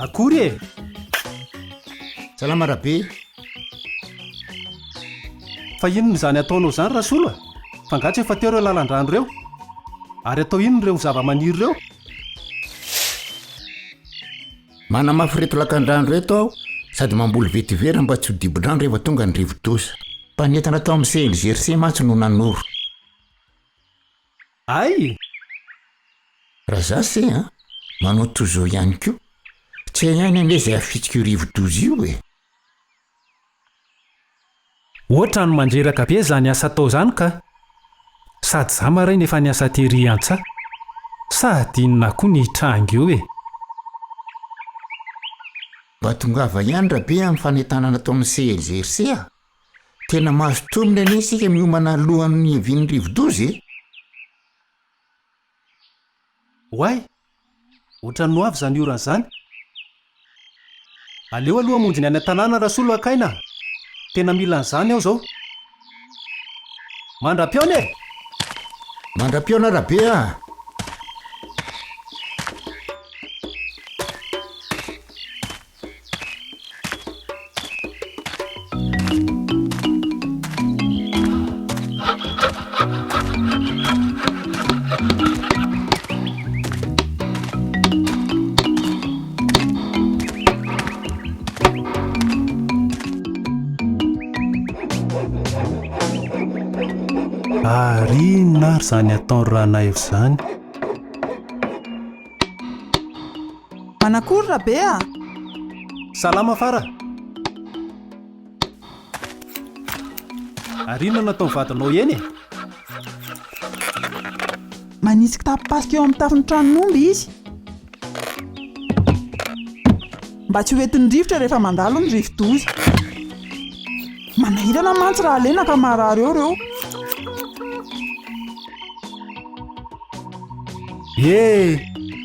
Akory e! Salama Rabe. Fa inona izany ataonao izany Rasolo a? Fa angaha tsy efa teo ireo lalan-drano ireo? Ary atao inona ireo zava-maniry ireo? Manamafy ireto lakan-drano ireto aho sady mamboly vetivera mba tsy ho dibo-drano rehefa tonga ny rivo-doza. Mpanentana tao amin'ny CLGRC mantsy no nanoro. Ay! Raha za se an, manao toy izao ihany koa. Tsy hay ihany anie izay hafitsika io rivo-doza io e! Ohatrany mandreraka be zany asa atao zany ka! Sady za maraina efa niasa tery antsaha. Sady inona koa ny hitranga eo e! Mba tongava ihany Rabe amin'ny fanentanana ataon'ny CLGRC a! Tena mahazo tombony anie isika miomana alohan'ny hiavian'ny rivodoza e! Oay! Ohatran'ny ho avy izany orana izany. Aleo aloha hamonjy ny any an-tanàna Rasolo haka aina a! Tena mila an'izany aho izao. Mandra-pihaona e! Mandra-pihaona Rabe a! Ary inona ary izany ataon'i Ranaivo izany? Manakory Rabe a! Salama Fara! Ary inona no ataon'ny vadinao eny e? Manisy kitapo-pasika eo amin'ny tafon'ny tranon'omby izy. Mba tsy ho entin'ny rivotra rehefa mandalo ny rivo-doza. Manahirana mantsy raha lena ka marary eo ireo. Ee,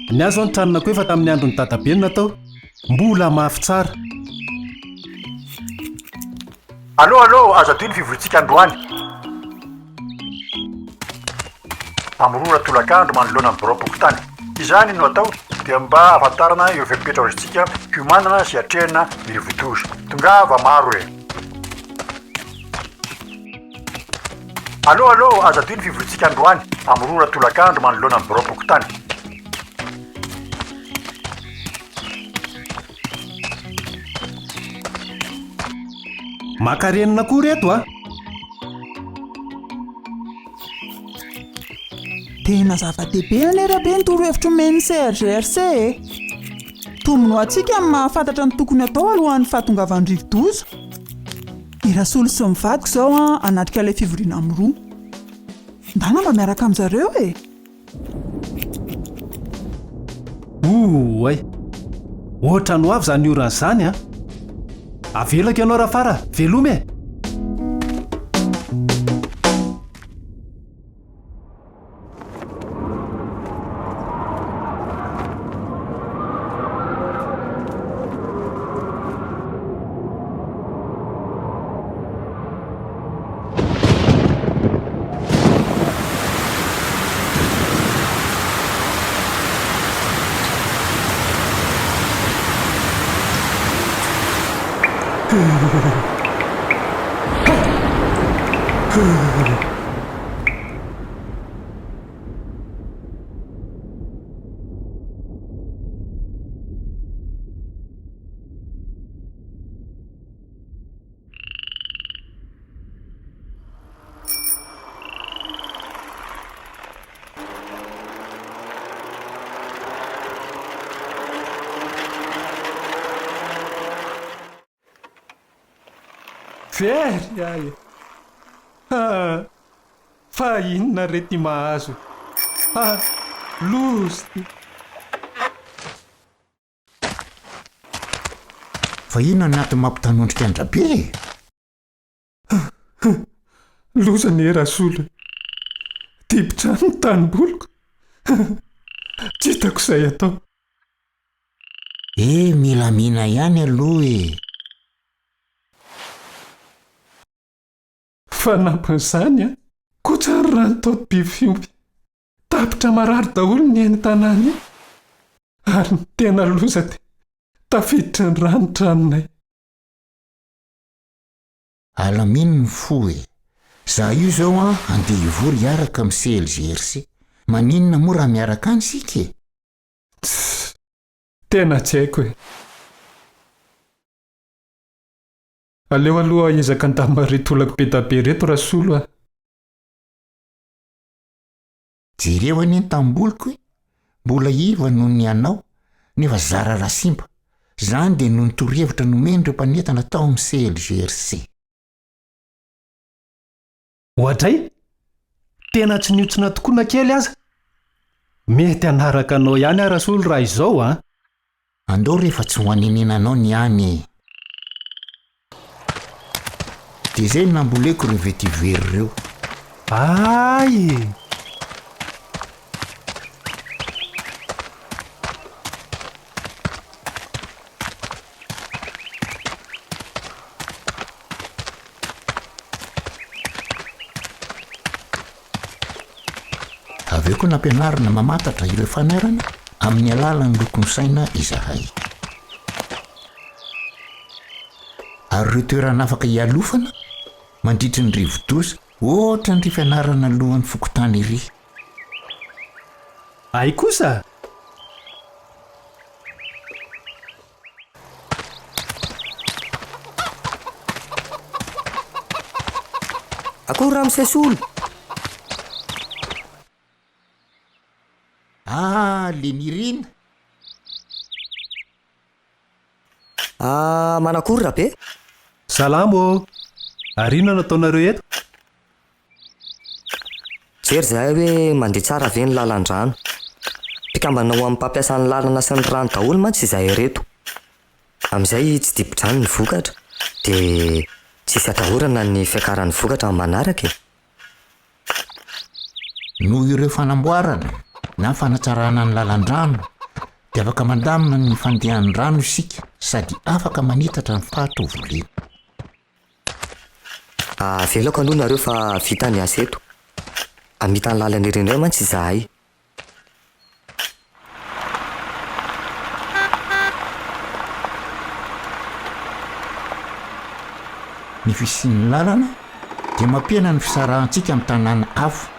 ny ahy izao ny tranon'akoho efa tamin'ny andron'i dadabe no natao. Mbola mafy tsara. Allo allo, aza adino ny fivoriantsika androany. Amin'ny roa ora tolakandro manoloana ny biraom-pokontany. Izany no atao dia mba hahafantarana ireo fepetra ho azontsika hiomanana sy hiatrehana ny rivodoza. Tongava maro e! Allo allo, aza adino ny fivoriantsika androany amin'ny roa ora tolakandro manoloana ny biraom-pokontany. Maka renina koa reto a! Tena zava-dehibe anie Rabe ny torohevitra omen'ny CRGRC e! Tombony ho antsika ny mahafantatra ny tokony hatao alohan'ny fahatongavan'ny rivodoza. I Rasolo sy ny vadiko izao an hanatrika ilay fivoriana amin'ny roa. Ndana mba miaraka amin-jareo e! Oay! Ohatran'ny ho avy izany orana izany an! Avelako ianao Rafara, veloma e! Very aho e! Ha! Fa inona re ty mahazo e? Ha! Loza ty! Fa inona ny antony mampitanondrika an-dRabe e? Loza anie Rasolo e! Dibo-drano ny tanimboliko. Tsy hitako izay atao. Eh, milamina ihany aloha e! Fanampin'izany an, koa ny rano tao biby fiompy. Tapitra marary daholo ny eny tanàna eny. Ary ny tena loza dia. Tafiditry ny rano ny tranonay. Alamino ny fo e! Za io zao an andeha hivory hiaraka am CLGRC. Maninona moa raha miaraka any isika e? Tss! Tena tsy haiko e! Aleo aloha hiezaka handamina ireto olako be da be ireto Rasolo a! Jereo anie ny tamboliko e! Mbola iva noho ny anao, nefa zara raha simba. Izany dia noho ny torohevitra nomen'ireo mpanentana tao amin'ny CLGRC. Oadray! Tena tsy nihontsina tokoa na kely aza! Mety hanaraka anao ihany aho Rasolo raha izao an! Andao re fa tsy ho anenenanao ny any e! Dia izay no namboleko ireo vetiver ireo. Hay e! Avy eo koa nampianarina mamantatra ireo fanairana amin'ny alalan'ny lokon'ny saina izahay. Ary ireo toerana afaka hialofana mandritry ny rivodoza, ohatran'ity fianarana alohan'ny fokontany iry. Hay kosa! Akory ramose Solo! Ah, le Nirina! Ah, manakory Rabe? Salama ô! Ary inona no ataonareo eto? Mijery izahay hoe mandeha tsara ve ny lalan-drano. Mpikambana ao amin'ny mpampiasa ny lalana sy ny rano daholo mantsy izahay ireto. Amin'izay tsy dibo-drano ny vokatra dia tsisy atahorana ny fiakaran'ny vokatra amin'ny manaraka e. Noho ireo fanamboarana na fanatsarana ny lalan-drano dia afaka mandamina ny fandehan'ny rano isika sady afaka manitatra ny faritra ho volena. Avelako aloha nareo fa vita ny asa eto. Hamita ny lalana ery indray mantsy izahay. Ny fisian'ny lalana dia mampihena ny fisarahantsika amin'ny tanàna hafa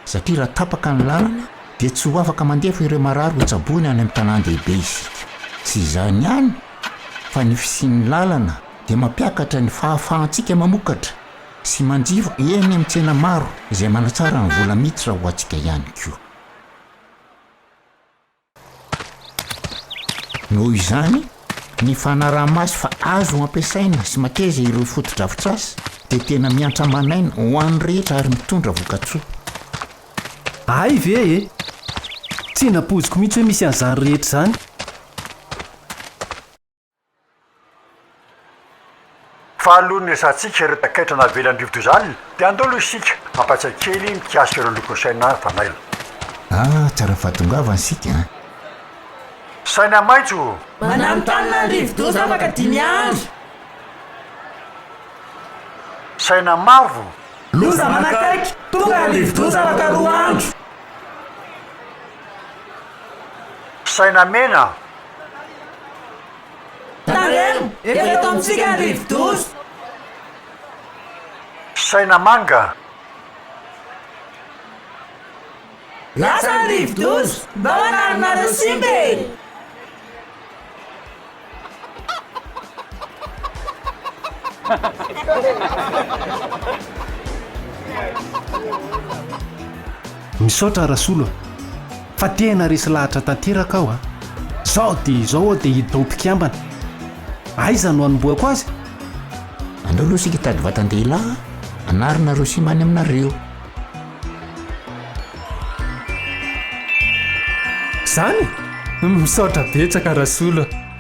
satria raha tapaka ny lalana dia tsy ho afaka mandefa ireo marary hotsaboina any amin'ny tanàn-dehibe isika. Tsy izany ihany fa ny fisian'ny lalana dia mampiakatra ny fahafahantsika mamokatra sy manjifa eny amin'ny tsena maro izay manatsara ny vola miditra ho antsika ihany koa. Noho izany, ny fanaraha-maso fa azo ampiasaina sy mateza ireo fotodrafitrasa dia tena miantra aman'aina ho an'ny rehetra ary mitondra vokatsoa. Hay ve e! Tsy nampoiziko mihitsy hoe misy an'izany rehetra izany. Fa alohan'ny hiresahantsika ireo takaitra navelan'ny rivodoza alina dia andao aloha isika hampatsiahy kely mikasika ireo lokon'ny saina fanairana. Ah, tsara fahatongavana isika an! Saina maitso! Mananontanona ny rivodoza afaka dimy andro. Saina mavo! Loza manakaiky, tonga ny rivodoza afaka roa andro. Saina mena! Tandremo, efa eto amintsika ny rivodoza. Saina manga. Lasa ny rivodoza, ndao hanarinareo simba e! Misaotra Rasolo a! Fa tena resy lahatra tanteraka aho a! Zao dia izao aho dia hiditra ho mpikambana. Aiza no hanombohako azy? Andao aloha isika hitady vatan-dehilahy hanarina ireo simba any aminareo. Zany? Misaotra betsaka Rasolo a!